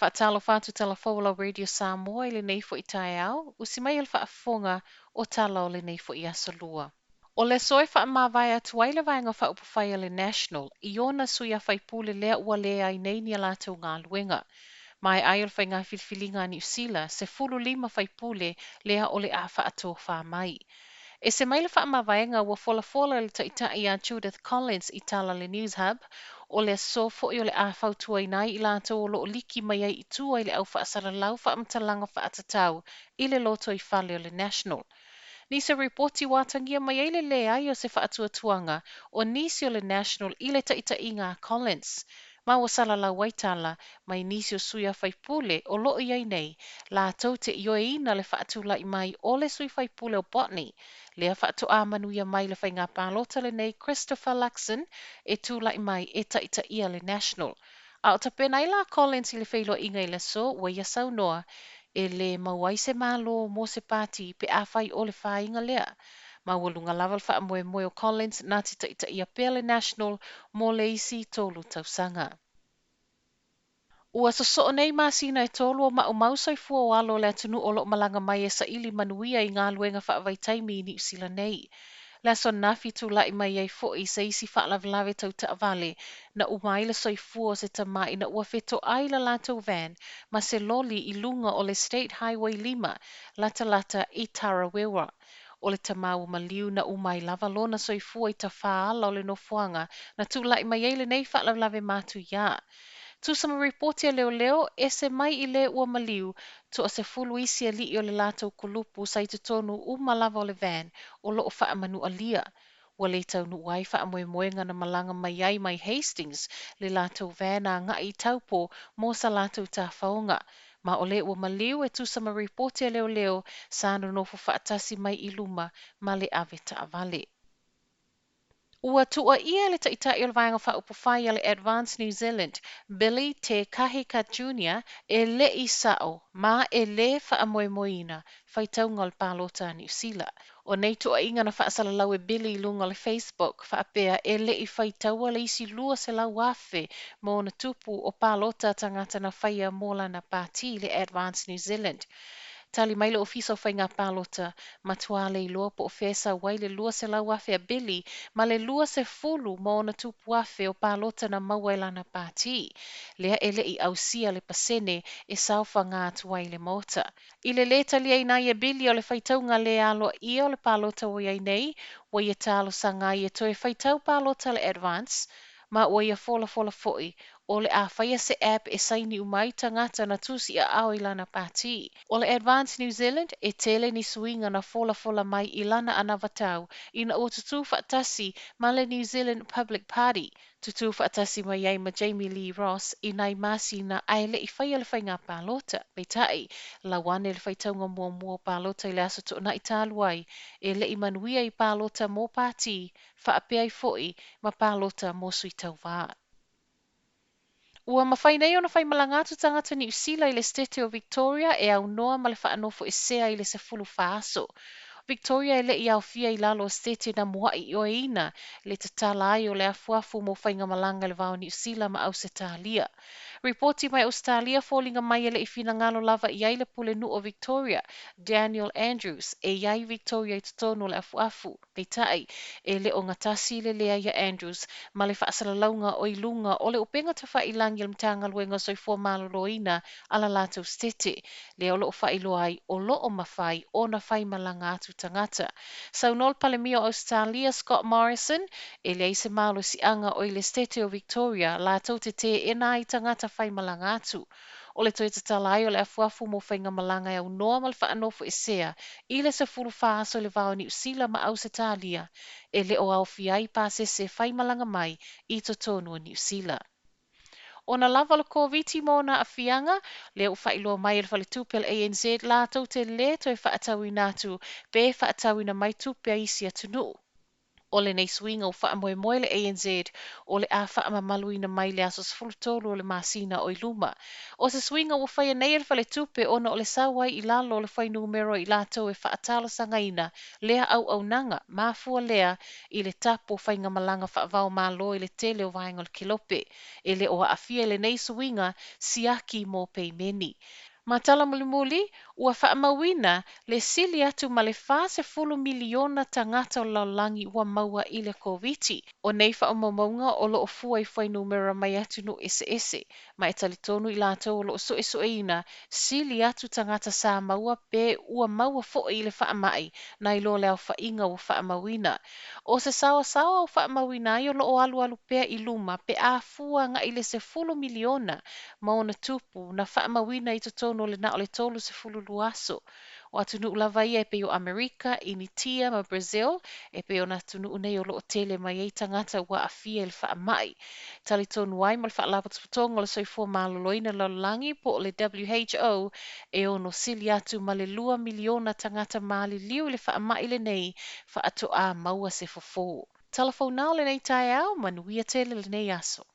Faatalofa atu tala fou o lau Radio Samoa i lenei foi taeao, usi mai e le faafofoga o tala o lenei foi aso lua. O le aso e faamavae atu ai le Vaega Faaupufai a le National i ona sui a faipule lea ua leai nei ni a latou galuega. Maea ai o le faiga filifiliga a Niu Sila, 15 faipule lea o le a faatofa mai. Ese mai le faamavaega ua folafola e le taitai a Judith Collins i tala a le Newshub, o le aso foi o le a fautuaina ai i latou o lo o liki mai ai i tua i le au faasalalau faamatalaga faatatau i le lotoifale o le National. Nisi o ripoti ua atagia mai ai le leai o se faatuatuaga o nisi o le National i le taitaiga a Collins, ma ua salalau ai tala mai nisi o sui a faipule o lo o i ai nei latou te ioeina le faatulai mai o le sui faipule o Botany lea faatoa manuia mai le faiga palota lenei Christopher Luxon e tulai mai e taitaia le National. A o tapena ai la Collins i le feiloaiga i le aso, ua ia saunoa e lē maua ai se Malo mo se pati pe afai o le fāiga lea. Maualuga lava le faamoemoe o Collins na te taitaia pea le National mo le isi 3 tausaga. Ua sosoo nei masina e 3 o maumau soifua o alo o le atunuu o lo o malaga mai e saili manuia i galuega faavaitaimi i Niu Sila nei. Le aso ananafi tulai mai ai foi se isi faalavelave tau taavale na uma ai le soifua o se tama ina ua fetoai le latou van ma se loli i luga o le State Highway 5 latalata i Tarawera. O le tama ua maliu na uma ai lava lona soifua i tafaala o le nofoaga na tulai mai ai lenei faalavelave matuia. Tusa ma ripoti a leoleo, ese mai i le ua maliu, toa-10 isi alii o le latou kulupu sa i totonu uma lava o le van o lo o faamanualia. Ua le taunuu ai faamoemoega na malaga mai ai mai Hastings le latou van agai i Taupo mo sa latou tafaoga. Ma o le ua maliu e tusa ma ripoti a leoleo sa nonofo faatasi mai i luma ma le ave taavale. Ua tuuaia le taitai o le Vaega Faaupufai a le Advance New Zealand, Billy Te Kahika Jr. e le i sao ma e lē faamoemoeina faitauga o le palota a Niu Sila. O nei tuuaiga na faasalalau e Billy i luga o le Facebook faapea e le i faitaua le isi 200,000 ma ona tupu o palota a tagata na faia mo lana pati le Advance New Zealand. Tali mai le Ofisa o Faiga Palota, matuā le iloa po o fea e sau ai le 200,000 a Billy ma le 20 ma ona tupu afe o palota na maua e lana pati, lea e le i ausia le pasene e saofaga atu ai i le Maota. I le lē taliaina ai e Billy o le faitauga lē aloaia o le palota ua i ai nei, ua ia talosaga ai e toe faitau palota le Advance, ma ua ia folafola foi o le a faia se app e saini uma ai tagata na tusi aao i lana pati. O le Advance New Zealand, e tele ni suiga na folafola mai i lana anavatau ina ua tutū faatasi ma le New Zealand Public Party, tutū faatasi mai ai ma Jamie Lee Ross i nai masina ae le i faia le faiga palota. Peitai, lau ane le faitauga muamua o palota i le aso Toonai talu ai, e le i manuia i palota mo pati, faapea ai foi ma palota mo sui tauva. Ua mafai nei ona faimalaga atu tagata Niu Sila i le Setete o Victoria e aunoa ma le faanofoesea i le 14 aso. Victoria e le i aofia i lalo o Setete na mua'i ioeina le tatala ai o le afuafu mo faigamalaga i le va o Niu Sila ma Ausetalia. Ripoti mai Ausetalia foliga mai e le i finagalo lava i ai le pulenuu o Victoria, Daniel Andrews, e i ai Victoria i totonu o le afuafu. Peitai, e le o gatasi le leai a Andrews ma le faasalalauga o i luga o le upega tafailagi a le Matagaluega o Soifua Maloloina a la latou Setete, lea o lo o faailoa ai o lo o mafai ona faimalaga atu tagata. Saunoa le Palemia o Ausetalia, Scott Morrison, e leai se malosiaga o i le Setete o Victoria latou te teena ai tagata faimalaga atu. O le toe tatala ai o le afuafu mo faigamalaga e aunoa ma le faanofoesea i le 14 aso i le va o Niu Sila ma Ausetalia, e le o aofia ai pasese faimalaga mai i totonu o Niu Sila. Ona lava o le Koviti ma ona aafiaga, lea ua faailoa mai e le Faletupe o le ANZ latou te lē toe faatauina atu pe faatauina mai tupe a isi atunuu. O lenei suiga ua faamoemoe le ANZ o le a faamamaluina mai le aso 13 o le masina o i luma. O se suiga ua faia nei e le faletupe ona o le sau ai i lalo o le fuainumera o i latou e faatalosagaina lea auaunaga, mafua lea i le tapu o faigamalaga faava-o-Malo i le tele o vaega o le kelope. E le o aafia i lenei suiga siaki mo peimeni. Ma tala mulimuli, ua faamauina le sili atu ma le 40 miliona tagata o le lalolagi ua maua i le Koviti. O nei faamaumauga o lo o fua i fuainumera mai atunuu eseese, ma e talitonu i latou o lo o suesueina, sili atu tagata sa maua pe ua maua foi i le faamai nai lo le aofaiga ua faamauina. O se saoasaoa ua faamauina ai o lo o alualu pea i luma pe a fua agai i le 10 miliona ma ona tupu na faamauina i totonu o le na o le 32 aso. O atunuu lava ia e pei o Amerika, Initia ma Brazil, e pei ona atunuu nei o lo o tele mai ai tagata ua aafia i le faamai. Talitonu ai ma le Faalapotopotoga o le Soifua Maloloina o le Lalolagi po o le WHO, e ono sili atu ma le 2 miliona tagata maliliu i le faamai lenei faatoa maua se fofo. Tala fou na o lenei taeao, manuia tele lenei aso.